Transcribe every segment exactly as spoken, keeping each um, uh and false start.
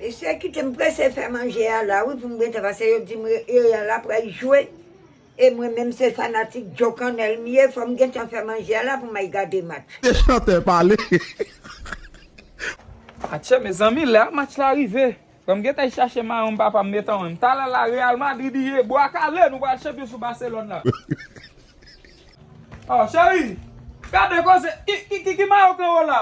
E se kite m prese fè manje a la, wi, pou m gentan, paske yo di m re- Real la pral jwe. E mwen menm se fanatik Djokannèl m ye, fò m gentan fè manje a la pou m al gade match. Se chantè pale. Atchè, mezanmi, lè a match la rive. Fò m gentan chache mayon m, papa m, mete anwo. Talè la, Real Madrid ye, bwa kale, nou pral chanpyon sou Barcelone la. Oh, cheri, gade koze, ki, ki, ki, ki mayo k anwo la?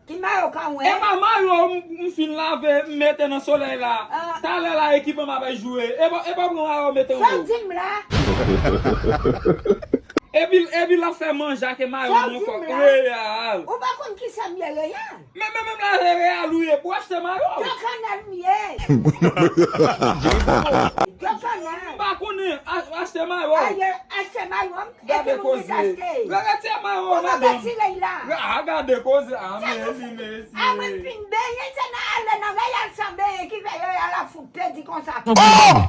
Ki mayo k anwo? E pa mayo m, m fin lave, m mete nan solèy la. Ah. Talè la, ekip an m ap jwe. E pa, e pa pran mayo mete anwo. Sa w di m la? Epi, epi l ap fè manje ak mayo m ankò. Real. Ou pa konn ki sa m ye, Real? Men, men, men, la, Real ou ye, pou achte mayo. Djokannèl m ye. Djokannèl. M pa konnen, a- achte mayo. Aye, achte mayo m. Gade koze. Re- retire mayo, madanm. Ou pa retire l la. Re- a, gade koze. A, mezi, mezi. A, mwen fin benyen, se nan ale nan Real san benyen ki fè Real ap fout pèdi konsa. Oh!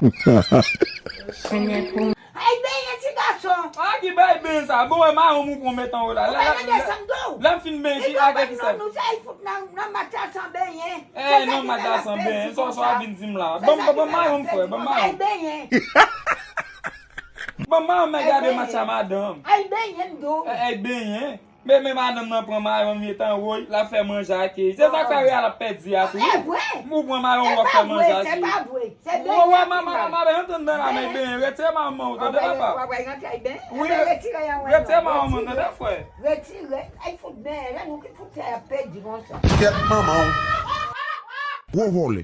Ay, benyen, ti gason. A, ki bay benyen sa? Bon, e mayo m ou pran mete anwo la. Ou pa nan desanm tou. Lè m fin benyen, ki, a, ki sa? Nou se ay fout nan, nan match la san benyen. Eh, nan match la san benyen. Sa w vin di m la. Ban m, ban m mayo m, frè. Ban m mayo m. Ay benyen. Ban m mayo m, gade match la, madanm. Ay benyen, m di w. Eh, ay benyen. Men, men madanm nan pran mayo m, mete anwo, l ap fè manje ak. Se sa k fè Real ap pèdi a tou. E vre. Ou pran mayo m, w ap fè manje ak. Se pa vre, se pa vre. Se benyen ki mal. Ou wè, madanm, antann nan la, men benyen. Retire mayo m, tande papa. Wi, retire mayo m, tande frè. Retire. Ay fout benyen, lè nou ki fout fè ap pèdi konsa. Kèt manman w. Gwo vòlè.